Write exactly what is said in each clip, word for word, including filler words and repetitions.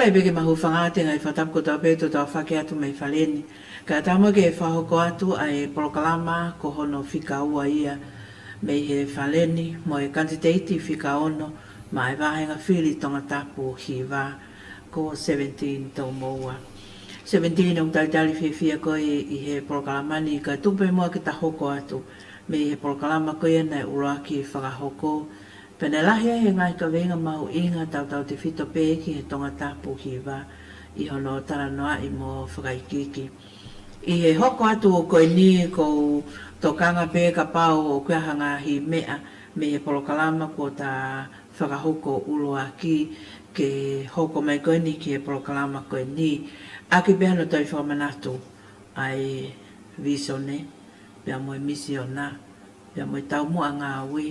Kae pehē ke ma hūfanga atu he ngaahi fakatapu kotoa pē ʻoku tau fakahoko atu mei he fale ni. Kae ʻatā muʻa ke fakahoko atu ʻa e polokalama ko hono fika ua ia mei he fale ni mo e kanititeiti fika ono maʻa e vāhenga fili Tongatapu hiva ko seventeen Taumoua. Seventeen ʻoku talitali fiefia koe ʻi he polokalama ni kae tuku pē muʻa ke ta hoko atu mei he polokalama ko ia naʻe ʻuluaki fakahoko. Pea naʻe lahi ai e ngaahi kaveinga mahuʻinga tautautefito pē ki he Tongatapu hiva ʻi hono talanoaʻi mo fakaikiiki. ʻI he hoko atu ko eni ʻoku ou tokanga pē kapau ʻoku ʻi ai ha ngaahi meʻa mei he polokalama kuo ta fakahoko ʻuluaki ke hoko mai ko eni ki he polokalama ko eni. ʻAki pē hano toe fakamanatu ʻa e visone, pea mo e misiona, pea mo e taumuʻa ngāue,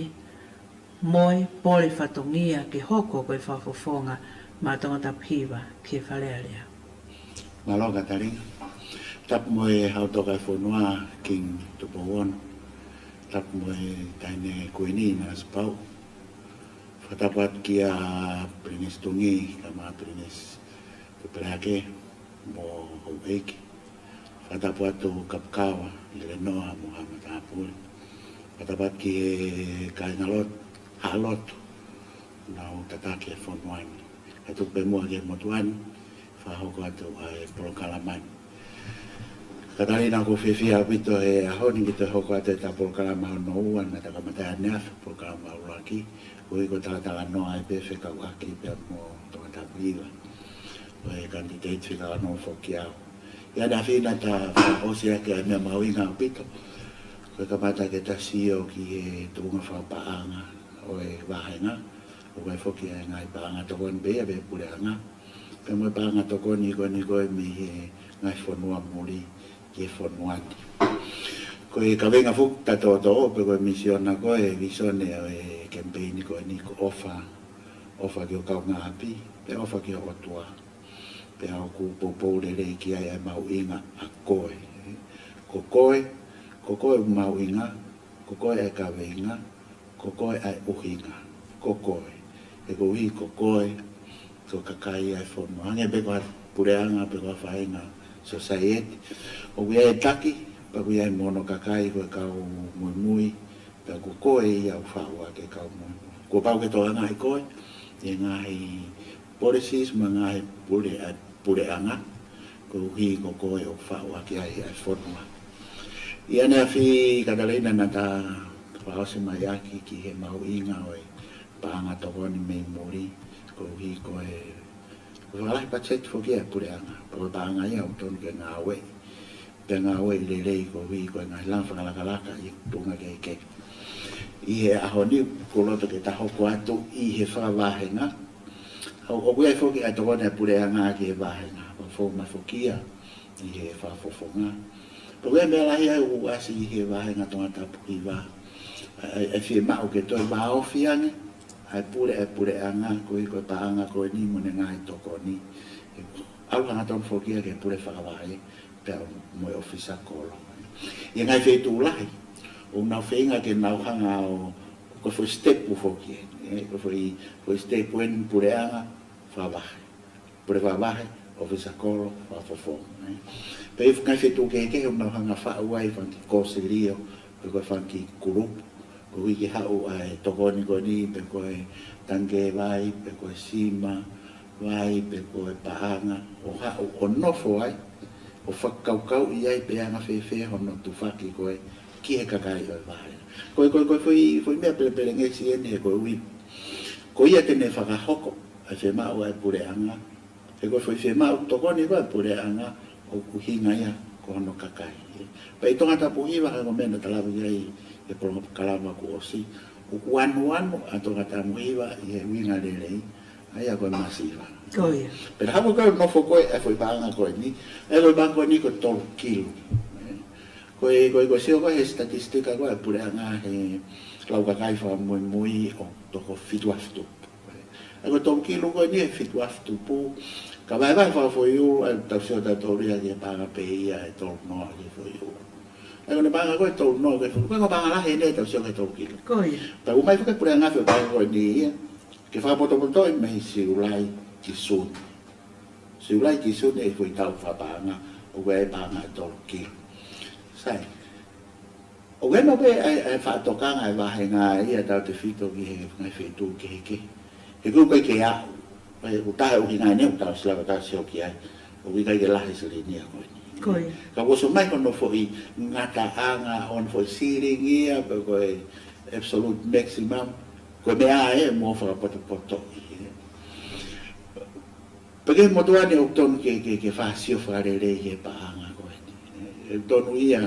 mo e pole fatongia ke hoko ko e fakafofonga maʻa Tongatapu hiva ki he Fale Alea. Mālō Katalina. Tapu mo e Hau Tokaʻi Fonua Kingi Tupou Ono. Tapu mo e Taʻahine Kuini Nanasipauʻu. Fakatapu atu kia Pilinisi Tungi, Kamā Pilinisi Tupou Ono mo houʻeiki. Fakatapu atu Kapukava, Lelenoa mo haʻa matāpule. Fakatapu atu ki he kāingalotu, haʻa lotu, ʻoku nau tataki e fonua ni. Kae tuku pē muʻa ki he motuʻa ni, fakahoko atu ʻa e polokalama ni. Katalina, ʻoku ou fiefia ʻaupito he ʻaho ni ke toe hoko atu ʻeta polokalama hono ua, naʻa ta kamata ʻaneafi, polokalama ʻuluaki, ʻoku ʻi ai ko e talatalanoa ai pē fekauʻaki pea mo Tongatapu hiva. Ko e kanititeiti fika ono foki au. ʻI ʻaneafi naʻa ta ʻosi ʻaki ʻa e meʻa mahuʻinga ʻaupito. Ko e kamata ke ta sio ki he tuʻunga fakapaʻanga ʻo e vāhenga. ʻOku ʻi ai foki ʻa e ngaahi paʻanga tokoni pē ia pē puleʻanga. Pea mo e paʻanga tokoni ko eni ko ē mei he ngaahi fonua muli ki he fonua ni. Ko e kaveinga foki ta toʻotoʻo pe ko e misiona ko e visone ʻo e kemipeini ko eni ko e ʻofa, ʻofa ki ho kaungāʻapi, pea ʻofa ki ho ʻOtua. Pea ʻoku poupou lelei ki ai ʻa e mahuʻinga ʻa koe. Ko koe, ko koe ʻoku mahuʻinga, ko koe ʻa e kaveinga, ko koe ʻa e ʻuhinga, ko koe. He koeʻuhi ko koe, ko e kakai ʻa e fonua. Hangē pē ko ha puleʻanga, pe ko ha faʻahinga society. ʻOku ʻi ai e taki, pea ʻoku ʻi ai mo hono kakai, ko e kau muimui, pea ko koe ia ʻoku faʻu ʻaki e kau muimui. Kuo pau ke tokangaʻi koe ʻi he ngaahi policies mo e ngaahi pule, ʻa e puleʻanga, koeʻuhi ko koe ʻoku faʻu ʻaki ai ʻa e fonua. ʻI ʻaneafi Katalina naʻa ta fakaʻosi mai ʻaki ki he mahuʻinga ʻo e paʻanga tokoni mei muli, koeʻuhi ko e, ko e fakalahi patiseti foki ʻa e puleʻanga, pea ko e paʻanga ia ʻoku totonu ke ngāueʻi. Pea ngāueʻi lelei koeʻuhi ko e ngaahi langa fakalakalaka ʻi he tuʻunga kehekehe. ʻI he ʻaho ni ʻoku ou loto ke ta hoko atu ʻi he fakavāhenga. ʻOku, ʻoku ʻi ai foki ʻa e tokoni ʻa e puleʻanga ki he vāhenga. Fakafou mai foki ia ʻi he fakafofonga. Pea ʻoku ʻi ai e meʻa lahi ʻoku ʻasi ʻi he vāhenga Tongatapu hiva. ʻA e, ʻa e fiemaʻu ke toe vāofi ange ʻa e pule, ʻa e puleʻanga, koeʻuhi ko e paʻanga ko eni mo ʻene ngaahi tokoni. ʻAlu hangatonu foki ia ki he pule fakavahe, pea mo e ʻōfisa kolo. ʻI he ngaahi feituʻu lahi, ʻoku nau feinga ke nau hanga ʻo, ko e foʻi step foki ē, ē, ko e foʻi, foʻi step eni puleʻanga, fakavahe. Pule fakavahe, ʻōfisa kolo, fakafofonga, ē. Pea ʻi he ngaahi feituʻu kehekehe ʻoku nau hanga faʻu ai fanga kiʻi kōsilio, pe ko e fanga kiʻi kulupu, koeʻuhi ke haʻu ʻa e tokoni ko eni, pe ko e tangikē vai, pe ko e sima vai, pe ko e paʻanga, ʻo haʻu ʻo nofo ai, ʻo fakakaukauʻi ai pe anga fēfē hono tufaki ko ē ki he kakai ʻo e vāhenga. Ko e, ko e, ko e foʻi, foʻi meʻa pelepelengesi eni he koeʻuhi ko ia te ne fakahoko ʻa e fiemaʻu ʻa e puleʻanga, he ko e foʻi fiemaʻu tokoni ko ē ʻa e puleʻanga ʻoku ʻuhinga ia ko hono kakai. Pea ʻi Tongatapu hiva, hangē ko e meʻa naʻa ta lave ki ai he polokalama kuo ʻosi, ʻoku anuanu ʻa Tongatapu hiva ʻi he ʻuhinga lelei, ʻa ia ko e masiva. Ko ia. Pea hapo ko e nofo ko ē ʻa e foʻi paʻanga ko eni, ʻa e foʻi paʻanga ko eni ko e tolu kilu. Ko e, ko e, ko e sio ko ē he statistika ko ē ʻa e puleʻanga he lau kakai fakamuimui ʻoku toko fitu afe tupu. ʻA ia ko e tolu kilu ko eni ʻe fitu afe tupu. Ka vahevahe fakafoʻiulu, ʻa ia tau sio tautolu ia ki he paʻanga pē ia ʻe tolu noa ki he foʻiulu. ʻA ia ko e paʻanga ko ē tolu noa ki he foʻiulu, ko e paʻanga lahi eni ʻe tau sio ki he tolu kilu. Ko ia. Pea ʻomai foki ʻe he puleʻanga e foʻi paʻanga ko eni ia ke fakapotopotoʻi mei Siulai ki Sune. Siulai ki Sune ʻi he foʻi taʻu fakapaʻanga, ʻoku ʻi ai e paʻanga ʻe tolu kilu. Sai. ʻOku ʻi ai pē ʻa e, ʻa e faʻa tokanga ʻa e vāhenga ia tautefito ki he ngaahi feituʻu kehekehe. He ʻoku ʻikai ke aʻu, ʻa e, ʻoku taha e ʻuhinga eni ʻoku tau ʻosi lava ʻo tau sio ki ai, ʻoku ʻikai ke lahi e silini ia ko eni. Ko ia. Ka ʻoku ʻosi ʻomai hono foʻi ngataʻanga, hono foʻi ceiling ia, pe ko e absolute maximum, ko e meʻa ia ʻe mou fakapotopotoʻi. Pea ki he motuʻa ni ʻoku tonu ke, ke, ke fai ha sio fakalelei he paʻanga ko eni. ʻOku tonu ia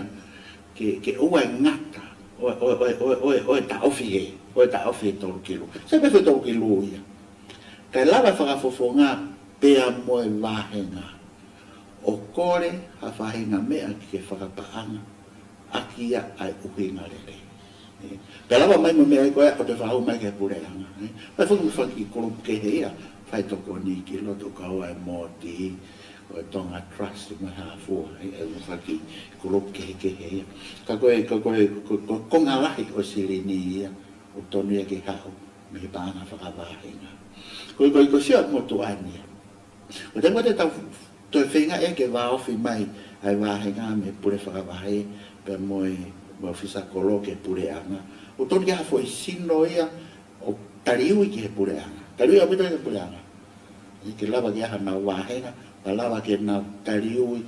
ke, ke ʻoua ʻe ngata, ʻo, ʻo, ʻo e taʻofi he, ʻo e taʻofi he tolu kilu. Sai pē foʻi tolu kilu ia. Kae lava e fakafofonga pea mo e vāhenga ʻo kole ha faʻahinga meʻa ke fakapaʻanga ʻaki ia ʻa e ʻuhinga lelei. Ē, pea lava mai mo e meʻa ko ē ʻo toe fakahū mai ki he puleʻanga, ē. Pea foki mo e fanga kiʻi kulupu kehe ia, fai tokoni ki loto, kau ai mo e Tonga Trust mo e hā fua, ē, ʻa e fanga kiʻi kulupu kehekehe ia. Ka ko e, ka ko e, ko, ko, konga lahi ʻo e silini ia, ʻoku tonu ia ke haʻu mei he paʻanga fakavāhenga. Ko e, ko e, ko e sio motuʻa ni ia. ʻO te mo te tau toe feinga ʻe ke vāofi mai ʻa e vāhenga mei he pule fakavahe, pea mo e, mo e ʻōfisa kolo ki he puleʻanga. ʻOku tonu ke ʻi ai ha foʻi sino ia ʻo taliui ki he puleʻanga. Taliui ʻaupito ki he puleʻanga. ʻI he lava ke ʻi ai haʻanau vāhenga, pea lava ke nau taliui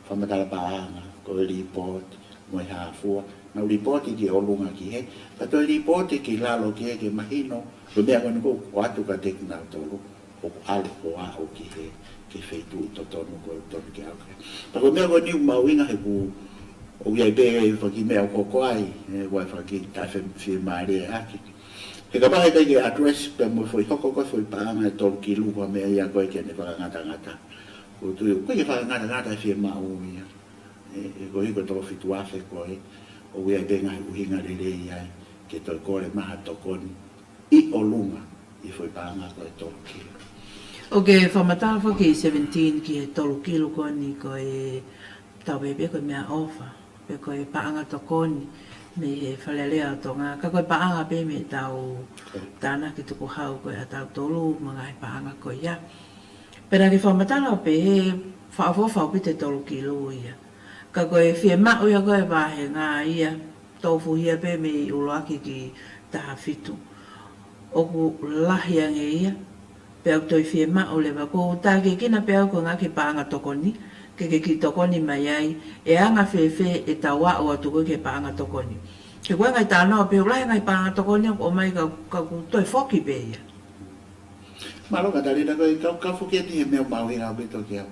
fakamatala paʻanga, ko e lipooti, mo e hā fua. Nau lipooti ki ʻolunga ki hē, pea toe lipooti ki lalo ki hē ke mahino, ko e meʻa ko eni ʻoku ʻoatu kiate kinautolu, ʻoku ʻalu ʻo aʻu ki hē, ki he feituʻu totonu ʻoku tonu ke aʻu ki ai. Pea ko e meʻa ko eni ʻoku mahuʻinga he ʻoku, ʻoku ʻi ai pē fanga kiʻi meʻa ʻoku hoko ai, ē, ʻoku ʻi ai fanga kiʻi taʻefiemālie ʻaki. He kapau heʻikai ke address pea mo e foʻi hoko ko ē foʻi paʻanga ʻe tolu kilu ko e meʻa ia ko ē ke ne fakangatangata. ʻOku ou tui ʻoku ʻikai ke fakangatangata e fiemaʻu ia. Ē, ē, ko e hiko toko fitu afe ko ē, ʻoku ʻi ai pē ngaahi ʻuhinga lelei ai ke toe kole mai ha tokoni ʻi ʻolunga ʻi he foʻi paʻanga ko e tolu kilu. ʻOku ke fakamatala foki seventeen ki he tolu kilu ko eni ko e tau pehē pē ko e meʻaʻofa, pe ko e paʻanga tokoni mei he Fale Alea ʻo Tonga, ka ko e paʻanga pē mei heʻetau tānaki tukuhau ko ē ʻatautolu mo e ngaahi paʻanga ko ia. Pea naʻa ke fakamatala ʻo pehē fakaʻofoʻofa ʻaupito e tolu kilu ia. Ka ko e fiemaʻu ia ko ē ʻa e vāhenga ia, tofuhia pē mei ʻuluaki ki taha fitu. ʻOku lahi ange ia, pea ʻoku toe fiemaʻu leva. ʻOku ou tākiekina pē au ko e ngaahi paʻanga tokoni, ke ke kiʻi tokoni mai ai, ʻe anga fēfē ʻetau aʻu atu ko ē ki he paʻanga tokoni. He ko e ngaahi talanoa pē ʻoku lahi e ngaahi paʻanga tokoni ʻoku ʻomai ka, ka ʻoku toe foki pē ia. Mālō Katalina, ko e kau, kau foki eni he meʻa mahuʻinga ʻaupito ki au.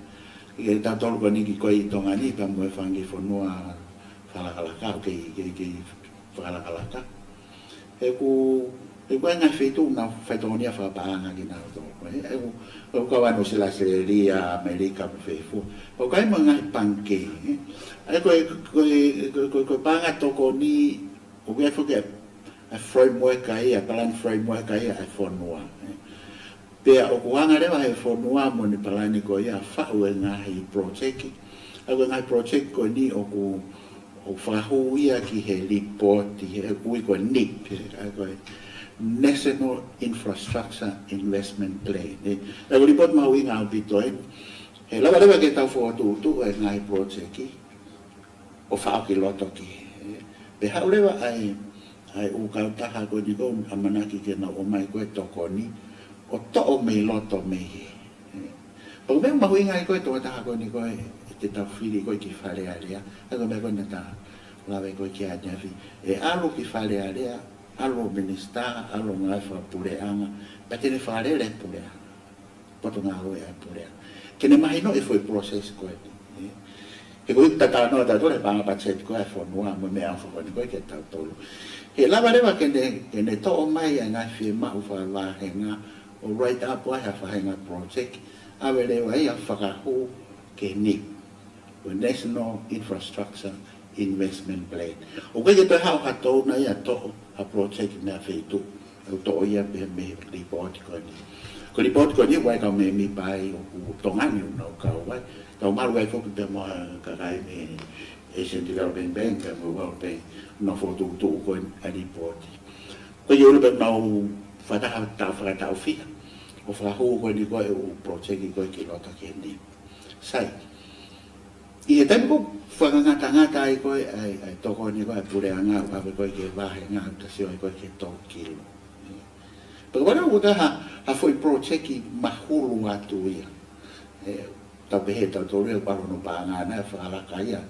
Ke tautolu ko eni ki ko ē ʻi Tonga ni, pea mo e fanga kiʻi fonua fakalakalaka, ʻoku kei, kei, kei fakalakalaka. He ʻoku, he ʻoku ʻi ai e ngaahi feituʻu naʻa nau fai tokoni fakapaʻanga kinautolu. He ʻoku, ʻoku kau ai ʻa Nuʻu Sila, ʻAositelēlia, ʻAmelika mo e fē fua. ʻOku ʻi ai mo e ngaahi pangikē, ē. ʻA ia ko e, ko e, ko e, ko e, ko e paʻanga tokoni, ʻoku ʻi ai foki ʻa e framework ia, palani framework ia ʻa e fonua, ē. Pea ʻoku hanga leva ʻe he fonua mo ʻene palani ko ia ʻo faʻu e ngaahi project. ʻA ia ko e ngaahi project ko eni ʻoku, ʻoku fakahū ia ki he lipooti, he ʻoku ui ko e NIP, ē, ʻa ia ko e National Infrastructure Investment Plan, ē. ʻA ia ko e lipooti mahuʻinga ʻaupito ē. He lava leva ke tau fokotuʻutuʻu e ngaahi project ʻo faʻo ki loto ki hē. Pea haʻu leva ʻa e, ʻa e ʻū kautaha ko eni ʻoku ʻamanaki ke nau ʻomai ko ē tokoni, ʻo toʻo mei loto mei hē. Pea ko e meʻa mahuʻinga ia ko ē ʻa e tokotaha ko eni ko ē ʻe te tau fili ko ē ki Fale Alea, ʻa ia ko e meʻa ko ē naʻa ta lave ko ē ki ai ʻaneafi. ʻE ʻalu ki Fale Alea, ʻalu ʻo minisitā, ʻalu ʻo ngāue fakapuleʻanga, pea te ne fakalele e puleʻanga. Potungāue ʻa e puleʻanga. Ke ne mahinoʻi e foʻi process ko eni, ē. He ko e ʻuhi ʻoku ta talanoa tautolu he paʻanga patiseti ko ē ʻa e fonua mo e meʻaʻofa ko eni ko ē kiate kitautolu. He lava leva ke ne, ke ne toʻo mai ʻa e ngaahi fiemaʻu fakavāhenga ʻo write up ai ha faʻahinga project, ʻave leva ia ʻo fakahū ki he NIP, ko e National Infrastructure Investment Plan. ʻOku ʻikai ke toe haʻu ha donor ia ʻo toʻo ha project mei ha feituʻu. ʻOku toʻo ia pē mei he lipooti ko eni. Ko e lipooti ko eni ʻoku ʻi ai e kau mēmipa ai ʻoku Tonga ni ʻoku nau kau ai. Kau malu ai foki pea mo e kakai mei he Asian Development Bank pea mo e World Bank ʻoku nau fokotuʻutuʻu ko ē ʻa e lipooti. Ko e ʻulu pē ʻoku nau fakataha taʻu, fakataʻu fiha. ʻo fakahū ko eni ko e ʻū project ko ē ki loto ki heni. Sai. ʻI he taimi ko ē fakangatangata ai ko ē ʻa e, ʻa e tokoni ko ē ʻa e puleʻanga ʻo ʻave ko ē ki he vāhenga ʻo ta sio ai ko ē ki he tolu kilo. Pea ko e ʻuhinga ʻoku ʻi ai ha, ha foʻi project mahulu atu ia. ʻE, tau pehē ʻe tautolu ia ʻoku ʻalu hono paʻanga naʻe fakalaka ia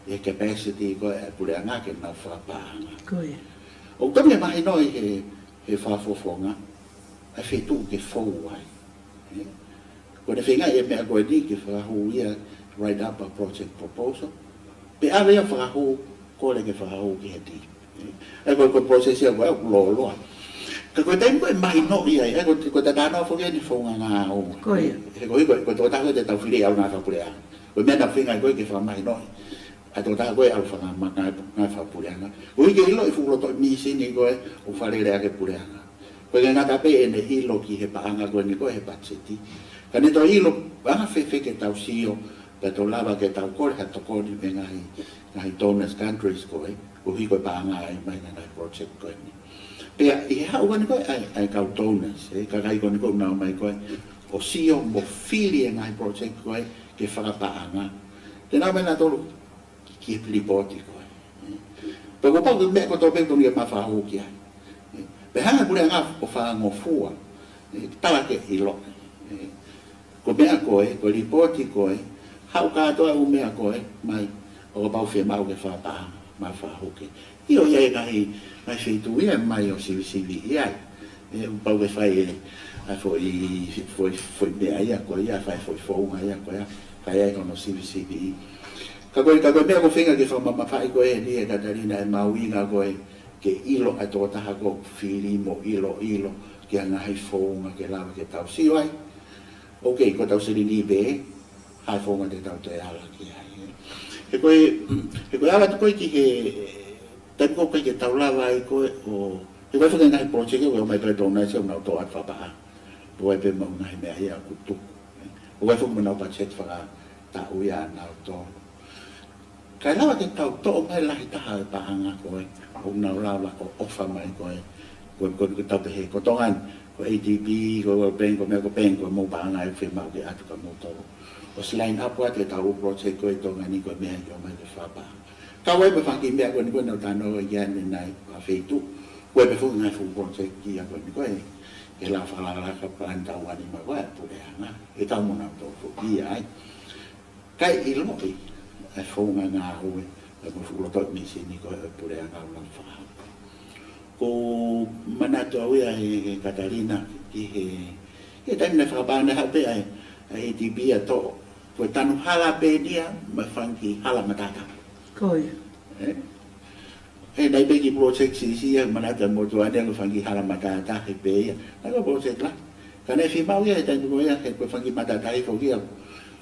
ʻi he capacity ko ē ʻa e puleʻanga ke nau fakapaʻanga. Ko ia. ʻOku tau mahinoʻi he, he fakafofonga ʻa e feituʻu ke fou ai. ʻE, ko ʻene feinga ʻi he meʻa ko eni ke fakahū ia, write up a project proposal. Pea ʻave ia ʻo fakahū, kole ke fakahū ki he dī. ʻE, ko e, ko e process ia ko ē ʻoku lōloa. Ka ko e taimi ko ē ʻe mahinoʻi ai, ʻe, ko e, ko e talanoa foki eni founga ngāue. Ko ia. He ko e, ko e, ko e tokotaha ko ē te tau fili ʻalu ngāue fakapuleʻanga. Ko e meʻa naʻe feinga ai ko ē ke fakamahinoʻi ʻa e tokotaha ko ē ʻalu fanga ma-, ngāue, ngāue fakapuleʻanga. Koeʻuhi ke ʻiloʻi e fuʻu loto mīsini ko ē ʻoku fakalele ʻaki e puleʻanga. Ko e ngata pē ʻene ʻilo ki he paʻanga ko eni ko ē he patiseti. Ka ne toe ʻilo anga fēfē ke tau sio, pea toe lava ke tau kole ha tokoni mei he ngaahi, ngaahi donors countries ko ē, koeʻuhi ko e paʻanga ʻa e mai ngaahi project ko eni. Pea ʻi he haʻu ko eni ko ē ʻa e, ʻa e kau donors, ʻe, kakai ko eni ko ē ʻoku nau ō mai ko ē ʻo sio mo fili e ngaahi project ko ē ke fakapaʻanga. Te nau ō mai nautolu ki he lipooti ko ē. Pea kuo pau ke meʻa kotoa pē ʻoku totonu ke ma fakahū ki ai. Pea hanga ʻe he puleʻanga ʻo fakangofua, ʻe, tala ke ʻilo. Ko e meʻa ko ē, ko e lipooti ko ē, haʻu kātoa e ʻū meʻa ko ē, mai, ʻoku pau fiemaʻu ke fakapaʻanga, ma fakahū ki ai. ʻIo, ʻi ai e ngaahi, ngaahi feituʻu ia ʻe mai ʻo sivisiviʻi ai. ʻE, ʻoku pau ke fai e, ʻa e foʻi, foʻi, foʻi meʻa ia ko ia, fai e foʻi founga ia ko ia, fai ai hono sivisiviʻi. Ka ko e, ka ko e meʻa ʻoku ou feinga ke fakamamafaʻi ko eni ʻe Katalina, ʻe mahuʻinga ko ē ke ʻilo ʻa e tokotaha ʻoku fili mo ʻiloʻilo ki he ngaahi founga ke lava ke tau sio ai. Ok, ko ʻetau silini pē, ha founga te tau toe ala ki ai. He ko e, he ko e ala atu ko ē ki he, taimi ko ē ʻoku ʻikai ke tau lava ai ko ē ʻo, he ko e foki e ngaahi project ʻoku ō mai pē ʻo nau sio ʻo nau toʻo atu fakapaʻanga. Pea ʻoku ʻi ai pē mo e ngaahi meʻa ia ʻoku tuku. ʻOku ʻi ai foki mo ʻenau budget fakataʻu ia ʻa nautolu. Kae lava ke tau toʻo mai lahi taha e paʻanga ko ē ʻoku nau lava ʻo ʻofa mai ko ē. Ko, ko, ko tau pehē ko Tonga ni, ko ADB, ko World Bank, ko e meʻa ko e bank, ko e mou paʻanga ʻe fiemaʻu ke ʻatu kia moutolu. ʻOsi line up atu ʻetau project ko ē ʻi Tonga ni ko e meʻa ke ō mai ke fakapaʻanga. Kau ai mo e fanga kiʻi meʻa ko eni ko ē naʻa tau talanoa ki ai ʻanenai, ʻa e feituʻu. Ko e pē foki e ngaahi fuʻu project ia ko eni ko ē. ʻE lava fakalakalaka plan tau ani mai ko ē ʻa e puleʻanga. ʻE tau mo nautolu foki ia ai. Kae ʻiloʻi ʻa e founga ngāue, ʻa e mo e fuʻu loto mīsini ko ē ʻa e puleʻanga ʻoku nau fakahoko. ʻOku ou manatu au ia ʻe, ʻe Katalina ki he, he taimi naʻe fakapaʻanga ai pē ʻa e, ʻa e ADB ʻa e toʻo, ko e tanu hala pē eni ia, mo e fanga kiʻi hala matātahi. Ko ia. ʻE? ʻE, naʻe ʻi ai pē kiʻi project siʻisiʻi ia, manatu ʻa e motuʻa ni ko e fanga kiʻi hala matātahi pē ia. Naʻe ʻikai ko e project lahi. Ka naʻe fiemaʻu ia he taimi ko ia, he ko e fanga kiʻi matātahi foki ia.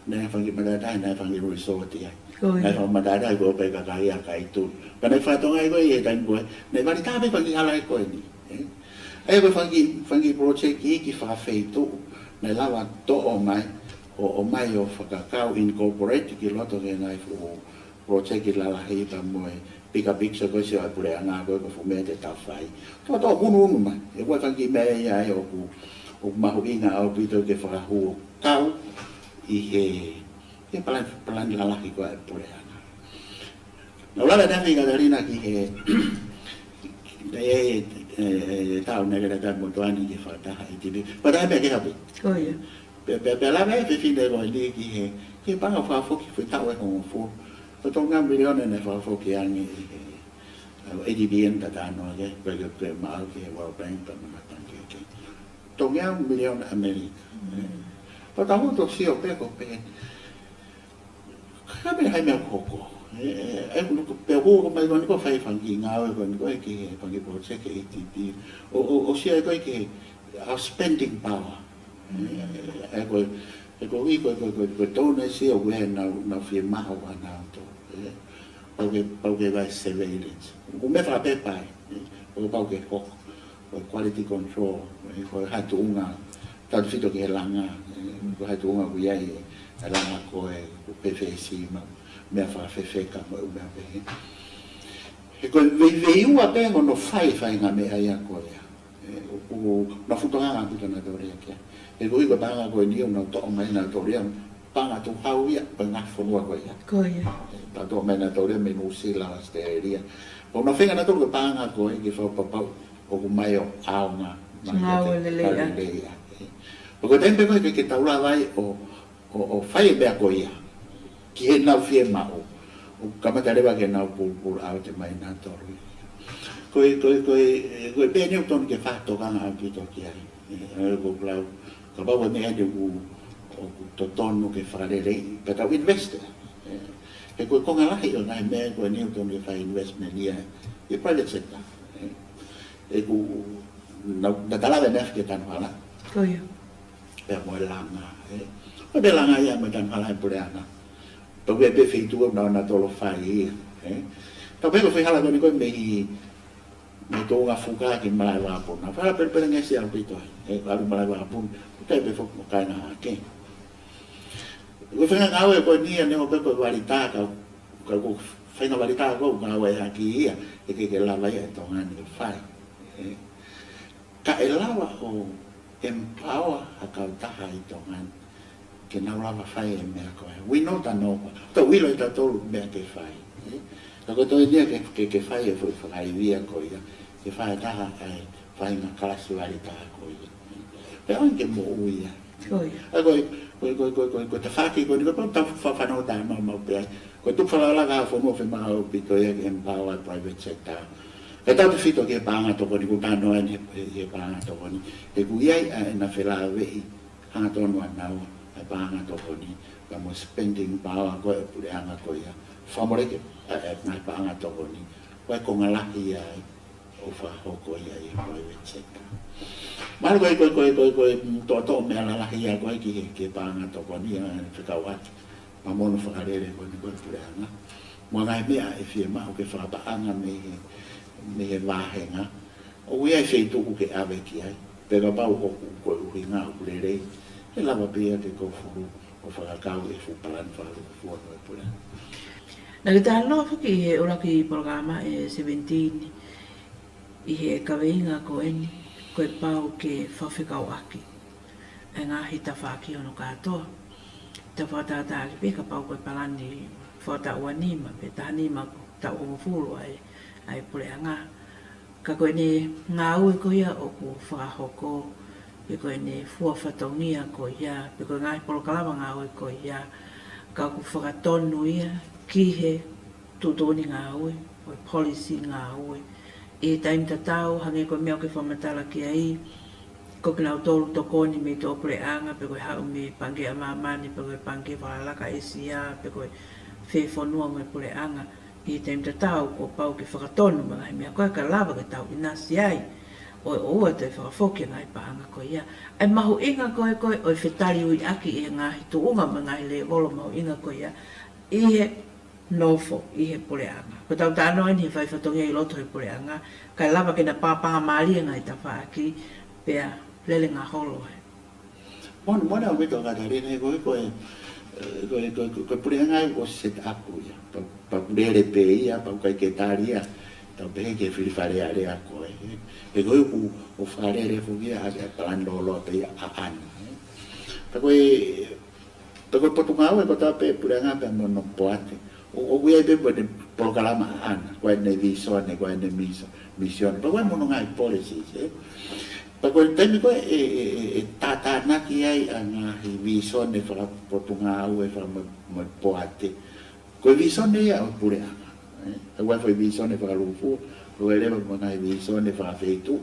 Naʻe fanga kiʻi matātahi, naʻe fanga kiʻi resort ia. Ko ia. Naʻe fanga matātahi ko ē pē kakai ia kai tu. Ka naʻe fakatonga ai ko ē he taimi ko ē, naʻe vali taha pē fanga kiʻi hala ko eni. ʻE? ʻA ia ko e fanga kiʻi, fanga kiʻi project iiki fakafeituʻu. Naʻe lava toʻo mai, ʻo, ʻo mai ʻo fakakau incorporate ki loto ki he ngaahi fuʻu project lalahi pea mo e bigger picture ko ē sio ʻa e puleʻanga ko ē ko e fuʻu meʻa te tau fai. Tau tau hunuhunu mai. ʻE ko e fanga kiʻi meʻa ia ʻe ʻoku, ʻoku mahuʻinga ʻaupito ke fakahū ʻo kau ʻi he, he palani, palani lalahi ko ē ʻa e puleʻanga. Naʻa ku lave ʻanenai Katalina ki he, ʻe, ʻe, ʻe, ʻe, tau naʻe kele tau motuʻa ni ke fakataha ʻi tipi. Pea taha meʻa ke hapi. Ko ia. Pea, pea, pea lave ʻa e fefine ko eni ki he, ki he paʻanga fakafoki foʻi taʻu ʻe hongofulu. Ko e tolungeau miliona naʻe fakafoki ange ʻi he, ʻa e ADB ʻoku ta talanoa ki ai, ko e, ko e maʻu ki he World Bank pea mo e ngaahi pangikē kehe. Tolungeau miliona ʻAmelika. Mm. Pea tau hū ʻo sio pē ko pē. Ka pē hai meʻa ʻoku hoko. ʻE, ʻe, ʻe, ʻoku pē ʻoku hoko mai ko eni ko e fai fanga kiʻi ngāue ko eni ko ē ki he fanga kiʻi project ʻa e ADB. ʻO, ʻo, ʻo sio ai ko ē ki he, our spending power. ʻE, ʻe, ko e, ʻe ko e, ko e, ko e, ko e, ko e tau naʻe sio ko ē ʻenau, ʻenau fiemaʻu ʻanautolu. ʻE, pau ke, pau ke fai surveillance. ʻOku meʻa fakapepa ai. ʻE, ʻoku pau ke hoko. Ko e quality control. ʻE, ko e hā e tuʻunga. Tautefito ki he langa. ʻE, ko e hā e tuʻunga ʻoku ʻi ai e langa ko ē, ko e P F A C mo e meʻa fakafefeka mo e ʻū meʻa pehē. He ko e vei, veiua pē hono fai, fai ngaahi meʻa ia ko ia. ʻE, ʻoku ʻOku nau fuʻu tokanga ʻaupito nautolu ia ki ai. He ko e paʻanga ko eni ʻoku nau toʻo mai nautolu ia, paʻanga tuʻu hau ia ʻo e ngaahi fonua ko ia. Ko ia. Nau toʻo mai nautolu ia mei Nuʻu Sila, Australia. ʻOku nau feinga nautolu ko e paʻanga ko ē ke fakapapauʻi ʻoku ʻomai ʻo ʻaonga mai. Ngāue lelei ia. Lelei ia. Pea ko e taimi pē ko ē ke, ke tau lava ai ʻo, ʻo, ʻo fai e meʻa ko ia ki heʻenau fiemaʻu, ʻoku kamata leva ke nau pull, pull out mai nautolu ia. Ko e, ko e, ko e, ko e pē eni ʻoku totonu ke fakatokanga ʻaupito ki ai. ʻE, ʻe, ko e lau, kapau ko e meʻa eni ʻoku, ʻoku totonu ke fakaleleiʻi, pea tau invest. ʻE, he ko e konga lahi ʻo e ngaahi meʻa ko eni ʻoku totonu ke fai investment ia ʻi he private sector. ʻE, ʻoku, na, na talave meʻa ke tanu hala. Ko ia. Pea mo e langa, ē. Ko e meʻa langa ia mo e tanu hala ʻa e puleʻanga. Pea ko e pē feituʻu ʻoku nau, nau tolo fai ia, ē. Pea ko e fai hala ko eni ko e mei, mei Tonga Fuka ki Malaʻe Vakapuna. Fai hala pelepelengesi ʻaupito, ē, ʻalu Malaʻe Vakapuna. Ko e pē foki mo Kainga Hake. Ko e faʻahinga ngāue ko eni ia neongo pē ko e vali tā ka, ka ko e faʻahinga vali tā ko e ngāue ʻaki ia, ʻe ʻikai ke lava ia ʻe Tonga ni ʻo fai. Ē. Ka ʻe lava ʻo empower ha kautaha ʻi Tonga ni ke nau lava fai e meʻa ko ē. We know ta no. Tau ʻilo ʻe tautolu meʻa ke fai. Ē? Ka ko e toe nia ke, ke, ke fai e foʻi fakaivia ko ia, ke fai taha ai, fai ngā kalasi vali tā ko ia. Pea ʻoange ke moʻui ia. Ko ia. ʻA ko e, ko e, ko e, ko e, ko e, ko e tafaʻaki ko eni, ko e pau tau fa-, fanongo tā mau, mau pē ai. Ko e tuku falala ki ha fonua ʻoku fiemaʻu ʻaupito ia ke empower private sector. Kae tautefito ki he paʻanga tokoni, ʻoku tau talanoa eni he, he, he paʻanga tokoni. He ʻoku ʻi ai ʻa ʻena felāveʻi hangatonu ʻanaua ʻa e paʻanga tokoni, pea mo e spending power ko ē ʻo e puleʻanga ko ia. Fakamoleki ʻa e, ʻa e ngaahi paʻanga tokoni, ko e konga lahi ia ai ʻoku fakahoko ia ʻi he private sector. Mahalo ko e, ko e, ko e, ko e, ko e, mm, toʻotoʻo meʻa lalahi ia ko ē ki he, ki he paʻanga tokoni ʻa e fekauʻaki mo hono fakalele ko eni ko ē ʻa e puleʻanga. Mo e ngaahi meʻa ʻe fiemaʻu ke fakapaʻanga mei he, mei he vāhenga. ʻOku ʻi ai e feituʻu ke ʻave ki ai. Pea kapau ʻoku, ko e ʻuhinga ʻoku lelei, ʻe lava pē ia ke kau fulu ʻo fakakau ʻi he fuʻu palani fakalūkufua ʻo e puleʻanga. Naʻa ke talanoa foki ʻi he ʻuluaki polokalama ʻe seventeen, ʻi he kaveinga ko eni, ko e pau ke fakafekauʻaki ʻa e ngaahi tafaʻaki hono kātoa. Tau fakatātā ʻaki pē kapau ko e palani fakataʻu ua nima pe taha nima taʻu hongofulu ʻa e, ʻa e puleʻanga. Ka ko ʻene ngāue ko ia ʻoku fakahoko, pe ko ʻene fua fatongia ko ia, pe ko e ngaahi polokalama ngāue ko ia, ka ʻoku fakatonu ia ki he tuʻutuʻuni ngāue, ʻo e policy ngāue. ʻI he taimi tatau, hangē ko e meʻa ʻoku ke fakamatala ki ai, ko kinautolu tokoni mei tuʻapuleʻanga, pe ko e haʻu mei he Pangikē ʻa Māmani, pe ko e Pangikē Fakalakalaka ʻĒsia, pe ko e fē fonua mo e puleʻanga. ʻI he taimi tatau, kuo pau ke fakatonu mo e ngaahi meʻa ko ē kae lava ke tau ʻinasi ai, ʻo, ʻo ʻoua toe fakafoki e ngaahi paʻanga ko ia. ʻA e mahuʻinga ko ē ko ē ʻo e fetaliuiʻaki ʻi he ngaahi tuʻunga mo e ngaahi lēvolo mahuʻinga ko ia ʻi he nofo ʻi he puleʻanga. Ko ʻetau talanoa eni he fai fatongia ʻi loto he puleʻanga, kae lava ke na pāpanga mālie e ngaahi tafaʻaki, pea lele ngaholo ai. Moʻoni, moʻoni ʻaupito Katalina, ko e, ko e, ko e, ko e, ko e, ko e puleʻanga ʻoku set up ia. Pea, pea ʻoku lele pē ia, pea ʻoku ʻikai ke tali ia, tau pehē ki he fili Fale Alea ko ē. He ko e ʻoku, ʻoku fakalele foki ia ʻa e, ʻa e palani lōloa pē ia ʻaʻana, ē. Pea ko e, pea ko e potungāue kotoa pē puleʻanga pea mo hono poate, ʻo, ʻoku ʻi ai pē mo ʻene polokalama ʻaʻana, ko ʻene vīsone, ko ʻene miso-, misione, pea ko e mo hono ngaahi policies, ē. Pea ko e taimi ko ē ʻe, ʻe, ʻe, ʻe tātānaki ai ʻa e ngaahi vīsone fakapotungāue, faka-, mo, mo e poate, ko e vīsone ia ʻo e puleʻanga, ē. ʻOku ʻi ai e foʻi vīsone fakalūkufua, ʻoku ʻi ai leva mo e ngaahi vīsone fakafeituʻu,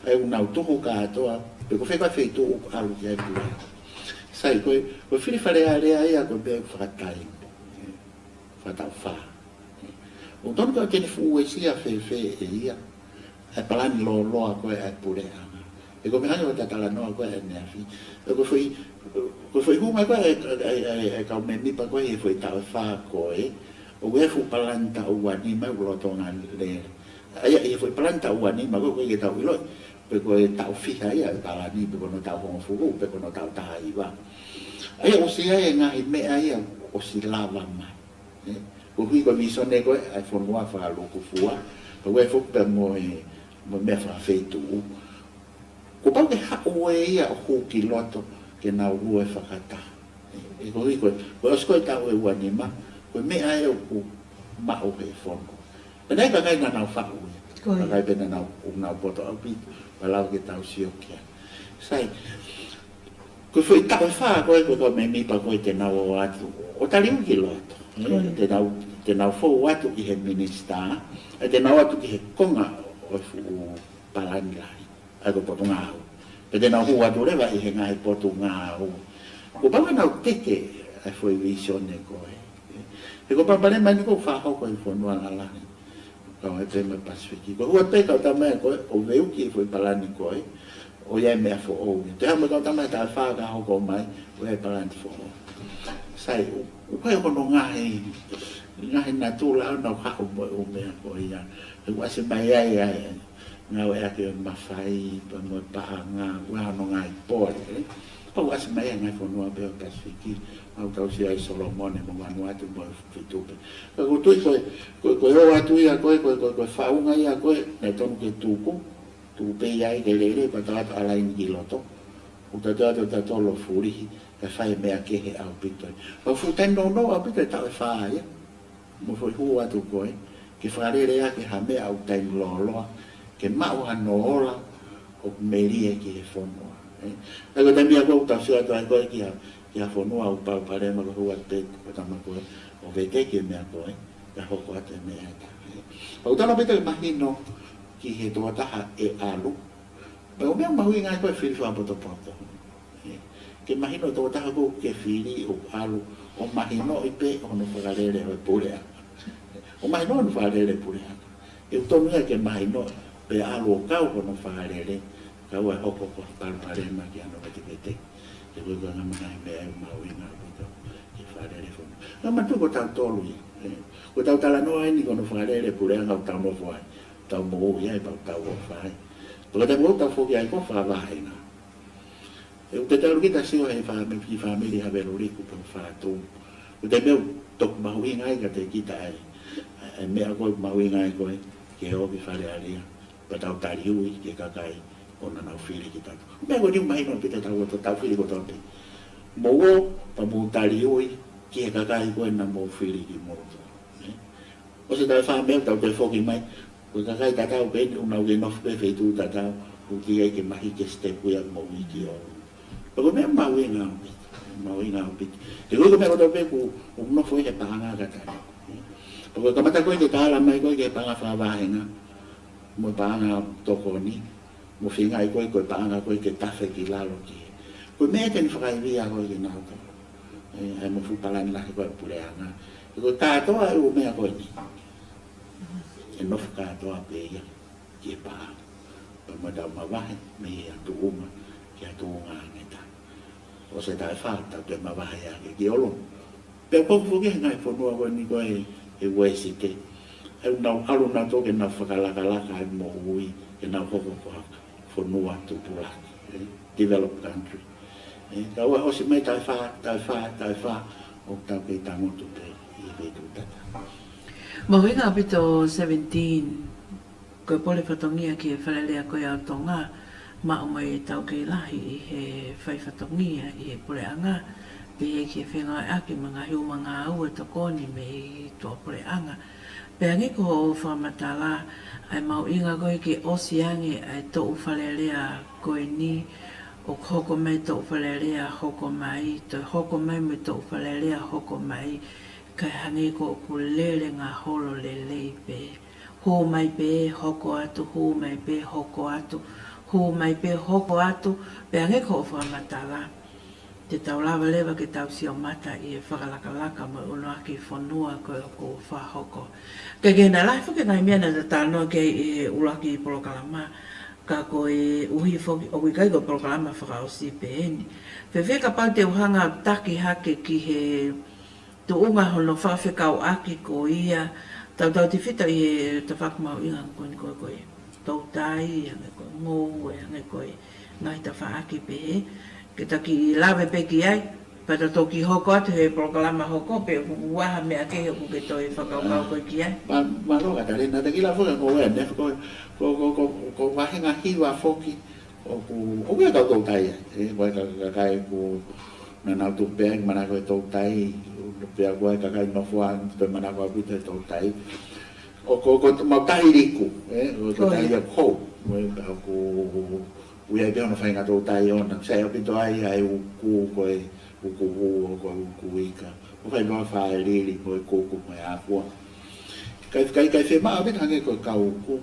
ʻa ia ʻoku nau tuku kātoa, pe ko fē ko ē feituʻu ʻoku ʻalu ki ai e puleʻanga. Sai, ko e, ko e fili Fale Alea ia ko e meʻa fakataimi, ē, fakataʻu fā. ʻOku totonu ke ne fuʻu uesia fēfē ʻe ia ʻa e palani lōloa ko ē ʻa e puleʻanga. He ko e meʻa hangē ko ʻeta talanoa ko ē ʻaneafi. He ko e foʻi, ko e foʻi hū mai ko ē ʻa e, ʻa e, ʻa e, ʻa e kau mēmipa ko ē he foʻi taʻu ʻe fā ko ē, ʻoku ʻi ai e fuʻu palani taʻu ua nima ʻoku lolotonga lele. ʻA ia, ʻi he foʻi palani taʻu ua nima ko ē, ʻoku ʻikai ke tau ʻiloʻi pe ko e taʻu fiha ia ʻo e palani, pe ko hono taʻu hongofulu, pe ko hono taʻu taha hiva. ʻA ia, ʻoku ʻosi ʻi ai e ngaahi meʻa ia ʻosi lava mai. Ē, koeʻuhi ko e vīsone ko ē ʻa e fonua fakalūkufua, pea ko e foki pea mo e, mo e meʻa fakafeituʻu. Kuo pau ke haʻu ʻe ia ʻo hū ki loto ke nau lue fakataha. ʻE, ʻe koeʻuhi ko e, ko e ʻosi ko e taʻu ʻe ua nima, ko e meʻa ʻe ʻoku maʻu he fono. Pea naʻe ʻi ai e kakai naʻa nau faʻu ia. Ko ia. Kakai pē naʻa nau, ʻoku nau poto ʻaupito, pea lava ke tau sio ki ai. Sai, ko e foʻi taʻu ʻe fā ko ē, ko e kau mēmipa ko ē te nau ō atu ʻo taliui ki loto. Ko ia. Te nau, te nau fou atu ʻi he minisitā, ʻe te nau ō atu ki he konga ʻo e fuʻu palani lahi. ʻA ia ko e potungāue. Pea te nau hū atu leva ʻi he ngaahi potungāue. Kuo pau ke nau teke ʻa e foʻi vīsone ko ē. He ko e palopalema eni ʻoku fakahoko ʻi he fonua lalahi. Kau ai pē mo e Pasifiki. Ko e hū atu pē kau tama ko ē, ʻo veuki e foʻi palani ko ē, ʻo ʻi ai e meʻa foʻou. Te hā mo e kau tama taʻu ʻe fā ka hoko mai, ʻo ʻi ai e palani foʻou. Sai, ʻo, ʻoku ʻi ai hono ngaahi, ngaahi natula ʻo nau haʻu mo e ʻū meʻa ko ia. He ʻoku ʻasi mai ai, ai, ngāueʻaki ʻo e mafai, pea mo e paʻanga, ʻoku ʻi ai hono ngaahi pole, ē. Pea ʻoku ʻasi mai ai e ngaahi fonua pē ʻo e Pasifiki, ʻoku tau sio ai Solomone mo Vanuatu mo e Fitupe. Ka ʻoku ou tui ko e, ko e, ko e ō atu ia ko ē, ko e, ko e, ko e faʻunga ia ko ē, naʻe tonu ke tuku, tuku pē ia ai ke lele, pea tau ʻalu ʻo ʻalaini ki loto. ʻOku tau ō atu ʻo tau fulihi, kae fai e meʻa kehe ʻaupito. Pea fuʻu taimi nounou ʻaupito e taʻu ʻe fā ia. Mo e foʻi hū atu ko ē, ke fakalele ʻaki ha meʻa ʻoku taimi lōloa, ke maʻu hano ola ʻoku melie ki he fonua. Ē? ʻA ia ko e taimi ia ko ē ʻoku tau sio atu ai ko ē ki ha, ki ha fonua ʻoku palopalema, ko e hū atu pē kau tama ko ē ʻo veteki e meʻa ko ē, kae hoko atu e meʻa ʻe taha. Ē? Pea ʻoku tau ō pē ʻo mahino ki he tokotaha ʻe ʻalu, pea ko e meʻa mahuʻinga ai ko e fili fakapotopoto. Ē, ke mahino e tokotaha ʻoku ke fili ʻo ʻalu, ʻo mahinoʻi pē hono fakalele ʻo e puleʻanga. ʻO mahino hono fakalele puleʻanga. ʻOku tonu ia ke mahino pē ʻalu ʻo kau hono fakalele, kae ʻoua ʻe hoko ko ha palopalema ki hano vetevete. He ko e konga mai e meʻa ʻoku mahuʻinga ʻaupito ki he fakalele fonua. Naʻa matu ko tautolu ia. Ē, ko ʻetau talanoa eni ko hono fakalele puleʻanga ʻoku tau nofo ai. Tau moʻui ai, pea ʻoku tau ʻofa ai. Pea ko e taimi ʻoku tau foki ai ko e fakavahenga. ʻE, ʻoku te tau lukita sio he fāmi-, ki he fāmili Haveluliku pea mo Fatu. Ko e taimi ʻoku toki mahuʻinga ai kiate kita ai. ʻA e meʻa ko ē mahuʻinga ai ko ē, ke ō ki Fale Alea, pea tau taliui ki he kakai ʻoku nau fili kitautolu. Meʻa ko eni ʻoku mahino ʻaupito, tau ō atu ʻo tau fili kotoa pē. Mou ō, pea mou taliui ki he kakai ko ē naʻa mou fili kimoutolu. Ē? ʻOsi e taʻu ʻe fā meʻa ʻoku tau toe foki mai. Ko e kakai tatau pē eni ʻoku nau kei nofo pē feituʻu tatau, ʻoku teʻeki ai ke mahiki e sitepu ia mo e uike ʻo. Pea ko e meʻa mahuʻinga ʻaupito, mahuʻinga ʻaupito. He ko e meʻa kotoa pē ʻoku, ʻoku nofo ʻi he paʻanga ka tali. Pea ko e kamata ko ē ke tala mai ko ē ki he paʻanga fakavahenga, mo e paʻanga tokoni, mo e feingaʻi ko ē ko e paʻanga ko ē ke tafe ki lalo ki he. Ko e meʻa te ne fakaivia ko ē kinautolu. Ē, ʻa e mo e fuʻu palani lahi ko ē puleʻanga. He ko e kātoa e ʻū meʻa ko eni, ʻe nofo kātoa pē ia ki he paʻanga. Pea mo ʻetau mavahe mei he tuʻunga ki he tuʻunga ange ta. ʻOsi e taʻu ʻe fā, tau toe mavahe ake ki ʻolunga. Pea ʻoku foki he ngaahi fonua ko eni ko ē he Uēsite. ʻOku nau ʻalu nautolu ke nau fakalakalaka e moʻui, ke nau hoko ko ha fonua tupulaki, ē, developed country. Ē, ka ʻoku ʻosi mai taʻu ʻe fā, taʻu ʻe fā, taʻu ʻe fā, ʻoku tau kei tangutu pē ʻi he feituʻu tatau. Mahuʻinga ʻaupito seventeen, ko e pole fatongia ki he Fale Alea ko ia ʻo Tonga, maʻu mo e taukei lahi ʻi he fai fatongia ʻi he puleʻanga, pehē ki he fengāueʻaki mo e ngaahi uma ngāue tokoni mei tuʻapuleʻanga. Pea hangē ko hoʻo fakamatala, ʻa e mahuʻinga ko ē ke ʻosi ange ʻa e toʻu Fale Alea ko eni, ʻo hoko mai toʻu Fale Alea hoko mai, toe hoko mai mo e toʻu Fale Alea hoko mai, kae hangē ko ʻoku lele ngaholo lelei pē. Hū mai pē, hoko atu, hū mai pē, hoko atu, hū mai pē, hoko atu, pea hangē ko hoʻo fakamatala. Te tau lava leva ke tau sio mata ʻi he fakalakalaka mo e ʻunuaki fonua ko ē ʻoku fakahoko. Ke ke na lahi foki e ngaahi meʻa naʻa ta talanoa ki ai ʻi he ʻuluaki polokalama, ka koeʻuhi foki ʻoku ʻikai ko e polokalama fakaʻosi pē eni. Fēfē kapau te u hanga ʻo taki hake ki he tuʻunga hono fakafekauʻaki ko ia, tautautefito ʻi he tafaʻaki mahuʻinga ko eni ko ē, ko e toutai, hangē ko e ngoue, hangē ko e ngaahi tafaʻaki pehē, ke ta kiʻi lave pē ki ai, pea ta toki hoko atu he polokalama hoko, pe ʻoku ʻi ai ha meʻa kehe ʻoku ke toe fakakaukau ko ē ki ai. Mā-, mālō Katalina, ta kiʻi lave foki ki he ngoue ʻanenai, ko, ko, ko, ko, ko e vahenga hiva foki, ʻOku, ʻoku ʻi ai e kau toutai ai, ē, ko e ka-, ka-, kakai ʻoku nau tupu pē ai, manako he toutai, pea ko e kakai nofo ʻa, toe manako ʻaupito he toutai. ʻOku, ʻoku mau tahi liku, ē, ʻoku mau tahi ʻa e hou, ē, pea ʻoku, ʻoku ʻi ai pē hono faʻahinga toutai ʻoʻona, sai ʻaupito ai ʻa e uku, ko e uku hū, ko e uku ika. ʻOku fai pē ʻa e fāʻeleʻele, ko e kuku, ko e ʻāfua. Kae, kae, kae fiemaʻu ʻaupito hangē ko e kau uku.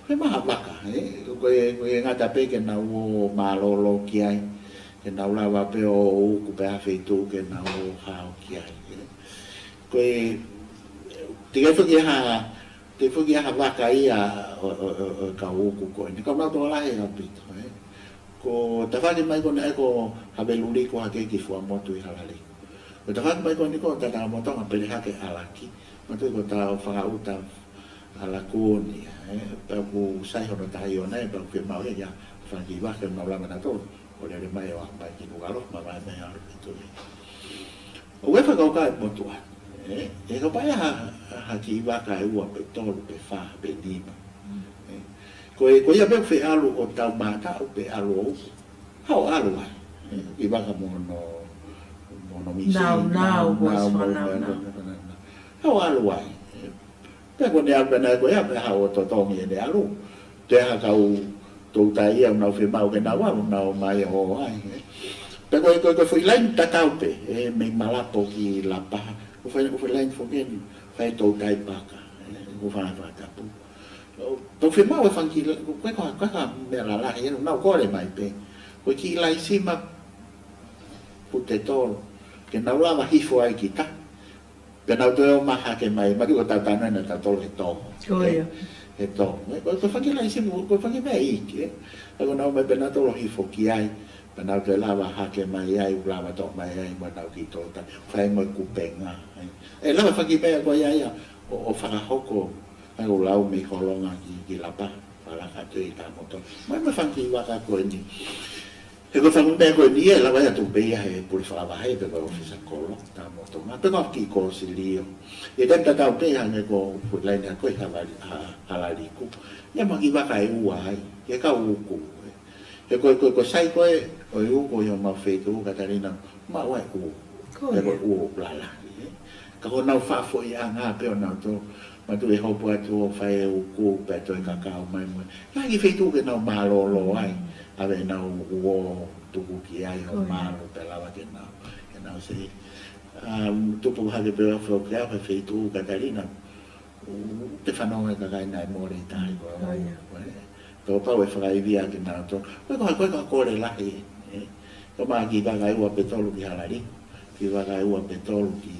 Fiemaʻu ha vaka, ē? Ko e, ko e ngata pē ke nau ō mālōlō ki ai, ke nau lava pē ʻo uku pē ha feituʻu ke nau ō hao ki ai, ē? Ko e, teʻeki ai foki ha, teʻeki foki ha vaka ia ʻo, ʻo, ʻo, ʻo e kau uku ko eni. Ka ʻoku nau tokolahi ʻaupito, ē? Ko e tafaʻaki mai ko eni ʻa e ko Haveluli ko hake ki Fuaʻamotu ʻi Halaliku. Ko e tafaʻaki mai ko eni ko Tatamotonga pele hake ʻAlaki. Mātuʻaki ko Taufangaʻuta ʻAlakuni, ē, pea ʻoku sai hono tahi ʻoʻona, pea ʻoku fiemaʻu ia ke fanga kiʻi vaka ke nau lava nautolu ʻo lele mai ʻo aʻu mai ki Nukuʻalofa, mavahe mai ʻalu ki Tuʻi. ʻOku ʻi ai e fakakaukau ʻa e motuʻa, ē, ʻe kapau ʻe ha, ha kiʻi vaka ʻe ua pe tolu pe fā pe nima. Ē, ko e, ko ia pē ʻoku feʻalu ʻo tau mātaʻu pe ʻalu ʻo uku. Haʻu ʻo ʻalu ai. Ē, kiʻi vaka mo hono, mo hono mīsini, nau, nau, nau, ko e nau, mo e fānau, nau, nau. Nau, nau, nau. Haʻu ʻo ʻalu ai. Ē, pea ko ʻene ʻalu pē ʻana ko ia, pea haʻu ʻo totongi ʻene ʻalu. Toe ha kau toutai ia ʻoku nau fiemaʻu ke nau ʻalu, nau ō mai ʻo ō ai, ē. Pea ko e, ko e, ko e foʻi laine tatau pē, ē, mei Malapo ki Lapaha. Ko e foʻi, ko e foʻi laine foki eni, fai toutai paka, ē, ko e fanga fakatapu. ʻOku fiemaʻu e fanga kiʻi la-, ko e, ko e, ko e meʻa lalahi, ē, nau kole mai pē. Ko e kiʻi laisima pute tolu. Ke nau lava hifo ai ki tahi. Pea nau toe ō mai hake mai, mātuʻaki ko ʻetau talanoa ʻa tautolu he tongo. Ko ia. He tongo. Ē, ko, ko e fanga kiʻi laisima, ko e fanga kiʻi meʻa iiki, ē. Ē, ko ʻenau ō mai pē nautolu ʻo hifo ki ai, pea nau toe lava hake mai ai, ʻo lava toʻo mai ai mo ʻenau kiʻi toutai. Fai mo e kupenga, ē. ʻE lava e fanga kiʻi meʻa ko ia ia, ʻo, ʻo fakahoko, ʻa ia ʻoku lau mei Holonga ki, ki Lapaha, fakalaka atu ʻi Tamoto. Mai mo e fanga kiʻi vaka ko eni. He ko e fanga meʻa ko eni ʻe lava ia ʻo tuku pē ia he pule fakavahe pe ko e ʻōfisa kolo, Tamotonga, pe ko e kiʻi kolosilio. ʻI he taimi tatau pē hangē ko e foʻi laine ko ē ʻi Halali-, Ha-, Halaliku. ʻI ai mo e kiʻi vaka ʻe ua ai, ke kau uku, ē. He ko e, ko e, ko e sai ko ē ʻo e uku ʻi homau feituʻu, Katalina, maʻu ai ʻū. Ko ia. He ko e ʻū ʻoku lalahi, ē. Ka ko ʻenau fakafoʻiʻanga pē ʻo nautolu, mātuʻaki ʻe hopo atu ʻo fai e uku pea toe kakau mai mo e. Ka ʻi he feituʻu ke nau mālōlō ai, ʻave ʻenau uo tuku ki ai ʻo mālō pea lava ke nau, ke nau save. Um, tupu hake pē ʻa e fo ke ʻave feituʻu Katalina, ʻoku te fanongo e kakai naʻe mole ʻi tahi ko ē. Ko ia. Ko ē. Pea pau ʻe fakaivia kinautolu. Ko e, ko e, ko e kole lahi, ē. Ko e kiʻi vaka ʻe ua pe tolu ki Halali. Kiʻi vaka ʻe ua pe tolu ki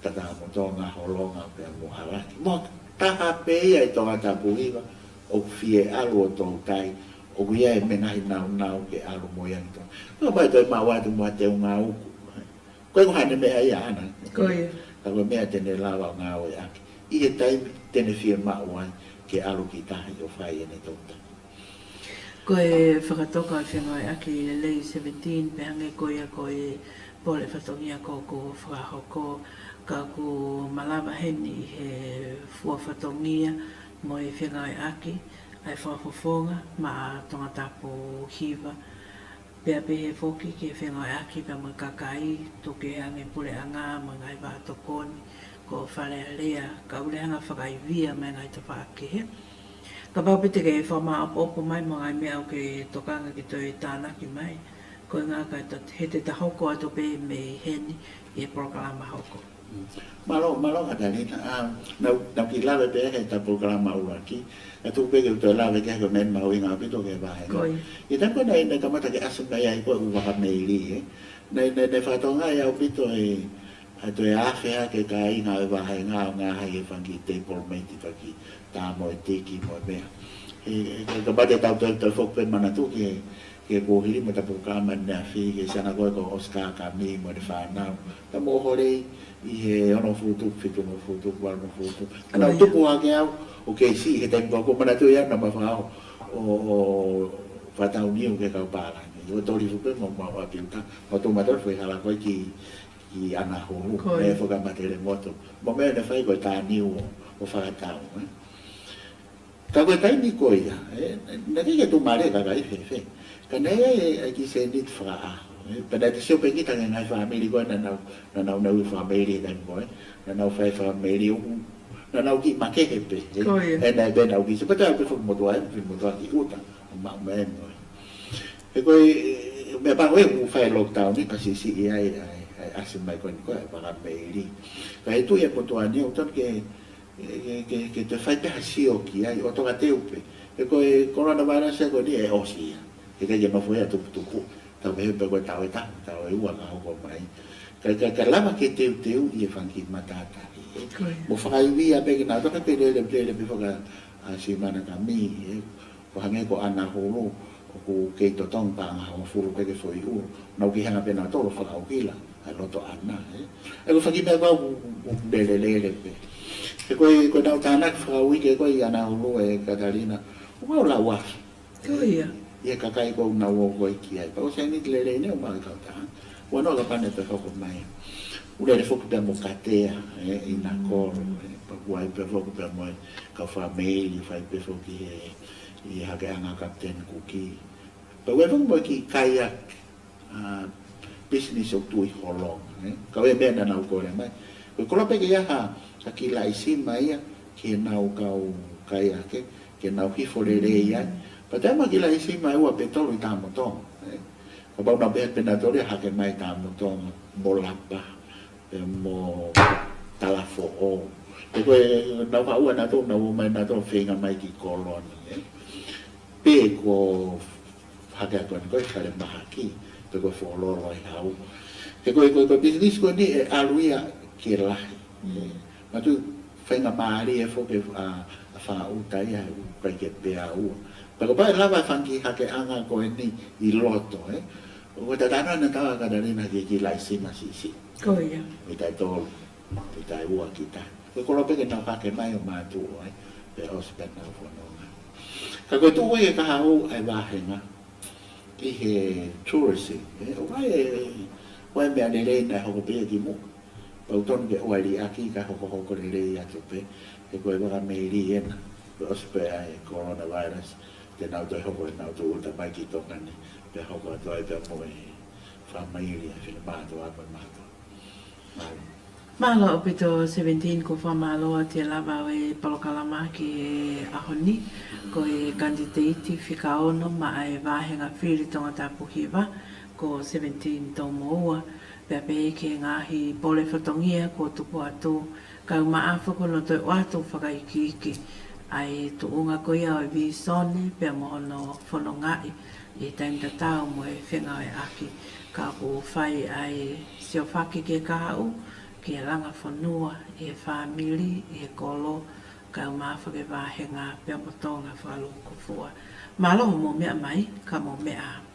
Tatamotonga, Holonga, pea mo ʻAlaki. Mo e taha pē ia ʻi Tongatapu Hiva, ʻoku fie ʻalu ʻo toutai, ʻoku ʻi ai e meʻa naʻe naunau ke ʻalu mo ia ki Tonga. Ko e pau ʻe toe maʻu atu mo e teunga uku. Ko e ko haʻane meʻa ia ʻaʻana. Ko ia. Ka ko e meʻa te ne lava ʻo ngāueʻaki ʻi he taimi te ne fiemaʻu ai ke ʻalu ki tahi ʻo fai ʻene toutai. Ko e fakatoka e fengāueʻaki lelei seventeen, pea hangē ko ia ko e pole fatongia ko ē ʻoku fakahoko, ka ʻoku malava heni he fua fatongia mo e fengāueʻaki ʻa e fakafofonga maʻa Tongatapu Hiva. Pea pehē foki ki he fengāueʻaki pea mo e kakai, tuku kehe ange puleʻanga mo e ngaahi vaha tokoni, ko Fale Alea, ka ʻoku lava ke fakaivia mai e ngaahi tafaʻaki kehe. Kapau pē te ke fakamāʻopoʻopo mai mo e ngaahi meʻa ʻoku ke tokanga ke toe tānaki mai, ko e ngaahi ka ta-, he te ta hoko atu pē mei heni ʻi he polokalama hoko. Mālō, mālō Katalina, ā, naʻa, naʻa ku kiʻi lave pē he ʻetau polokalama ʻuluaki, ʻa ia tuku pē ke u toe lave ki he ko e meʻa mahuʻinga ʻaupito ki he vāhenga. Ko ia. ʻI he taimi ko ē naʻe, naʻe kamata ke ʻasi mai ai ko e ʻū vaka meili, ē. Naʻe, naʻe, naʻe fakatokangaʻi ʻaupito ʻe, ʻa e toe afe hake e kāinga ʻo e vāhenga ʻo ngāueʻaki e fanga kiʻi table mate, fanga kiʻi tā mo e tiki mo e meʻa. He, he, he kapau te tau toe, toe foki pē manatu ki he, ki he kuohili mo e tapu kama ne afi, ki he siana ko ē ko Oscar Kami mo ʻene fānau. Pea mo Holei ʻi he onongofulu tupu, fitungofulu tupu, valungofulu tupu. Ka naʻa ku tupu hake au ʻo kei siʻi he taimi ko ē, ʻoku ou manatuʻi au naʻa ma fao ʻo, ʻo fakatauniu ki he kau pālangi. ʻO toli fupe mo, mo ʻapiuta, mo tō mātou foʻi hala ko ē ki, ki ʻAnahulu, ko ia, ē, fakamatele motu. Mo e meʻa ne fai ko e tāniu ʻo, ʻo fakatau, ē. Ka ko e taimi ko ia, ē, naʻe ʻikai ke tuʻumālie e kakai fēfē. Ka naʻe ʻi ai e kiʻi sēniti fakaʻaho, ē. Pea naʻe te sio pē kita ki he ngaahi fāmili ko ē naʻa nau, naʻa nau ʻi he fāmili he taimi ko ē, naʻa nau fai fāmili ʻoku, naʻa nau kiʻi makehe pē, ē. Ko ia. Ē, naʻe pē nau kiʻi sio pē, taimi pē foki motuʻa ē, foki motuʻa ki ʻuta, ʻo maʻu mai mo e. He ko e, meʻapango ē ʻoku fai lockdown ni, ka siʻisiʻi ai, ʻa e, ʻa e ʻasi mai ko eni ko e fakameili. Ka ʻi he tuʻi ʻa e motuʻa ni, ʻoku totonu ke, ke, ke, ke te fai pē ha sio ki ai, ʻo tokateu pē. He ko e coronavirus ē ko eni ʻe ʻosi ia. He ʻikai ke nofo ia tuputupu. Tau pehē pē ko e taʻu ʻe taha, taʻu ʻe ua ka hoko mai. Ka, ka, ka lava ke teuteuʻi e fanga kiʻi matātahi, ē. Ko ia. Mo fakaivia pē kinautolu, ka pē lele, lele pē faka, ʻa Siumana Kami, ē. Ko e hangē ko ʻAna Hulu, ʻoku kei totongi paʻanga hongofulu pē ki he foʻi ʻulu. Nau kei hanga pē nautolu ʻo fakaʻuhila ʻa e loto ʻana, ē. Ē, ko e fanga kiʻi meʻa ko ē ʻoku, ʻoku lelelele pē. He ko e, ko ʻenau tānaki fakauike ko ē ʻi ʻAna Hulu, ē Katalina, ʻoku lau afi. Ko ia. ʻI he kakai ko ē ʻoku nau ō ko ē ki ai. Pea ko e sēniti lelei eni ʻoku maʻu ʻe he kautaha. Ua noa ka pane pē hoko mai. ʻOku lele foki pē mo Katea, ē, ʻi Nakolo, ē. Pea ʻoku ʻi ai pē foki pē mo e kau fāmili, fai pē foki he, ʻi he hakeʻanga ʻa Kapiteni Kuki. Pea ʻoku ʻi ai foki mo e kiʻi kayak, ʻa, business ʻo Tuʻi Holonga, ē. Ka ʻoku ʻi ai e meʻa naʻa nau kole mai. Ko e kolope ke ʻi ai ha, ha kiʻi laʻisima ia ki heʻenau kau kaiake, ke nau hifo lelei ai. Pea toe ʻi ai mo e kiʻi laʻisima ʻe ua pe tolu ʻi Tamotonga, ē. Kapau naʻa nau pehē pē nautolu ia hake mai Tamotonga, mo Lapa, pea mo Talafoʻou. He ko ʻenau kaua nautolu, nau ō mai nautolu feinga mai ki Kolo ni, ē. Pe ko e hake ʻa ko eni ko e falemahaki, pe ko e Foʻololo ʻi Hau. He ko e, ko e, ko e business ko eni ʻe ʻalu ia ke lahi. Mm. Manatuʻi faingamālie foki ʻa, ʻa e fanga ʻuta ia ʻoku ʻikai ke peau. Pea kapau ʻe lava e fanga kiʻi hakeʻanga ko eni ʻi loto, ē. ʻOku tatau naʻa tau ʻa Katalina ki he kiʻi laʻisima siʻisiʻi. Ko ia. Mita ʻe tolu, mita ʻe ua kita. Ko e kolope ke nau hake mai ʻo mātuʻa ai, pea ʻosi pē ʻenau fononga. Ka ko e tuʻu ia ʻa e kahaʻu ʻa e vāhenga ʻi he tourism, ē, ʻoku ʻi ai e, ʻoku ʻi ai e meʻa lelei naʻe hoko pē ia kimuʻa. Pea ʻoku totonu ke ʻoua ʻe liʻaki ka hokohoko lelei atu pē, he ko e vaka meili ena, pea ʻosi pē ʻa e coronavirus, te nau toe hoko ʻenau tūʻuta mai ki Tonga ni, pea hoko atu ai pea mo e fāmili ʻa e finemātuʻa mo e mātuʻa. Mālō. Mālō ʻaupito Seventeen, ʻoku ou fakamālō atu e lava ʻo e polokalama ki he ʻaho ni. Ko e kanititeiti fika ono maʻa e vāhenga fili Tongatapu hiva, ko Seventeen Toumoua. Pea pehē ki he ngaahi pole fatongia kuo tupu atu, kae ʻumaʻā foki hono toe ʻoatu fakaikiiki ʻa e tuʻunga ko ia ʻo e vīsone, pea mo hono fonongaʻi ʻi he taimi tatau mo e fengāueʻaki. Ka ʻoku fai ʻa e siofaki ki he kahaʻu, ki he langa fonua, ʻi he fāmili, ʻi he kolo, kae ʻumaʻā foki e vāhenga pea mo Tonga fakalūkufua. Mālō hoʻomou meʻa mai, ka mou meʻa ā.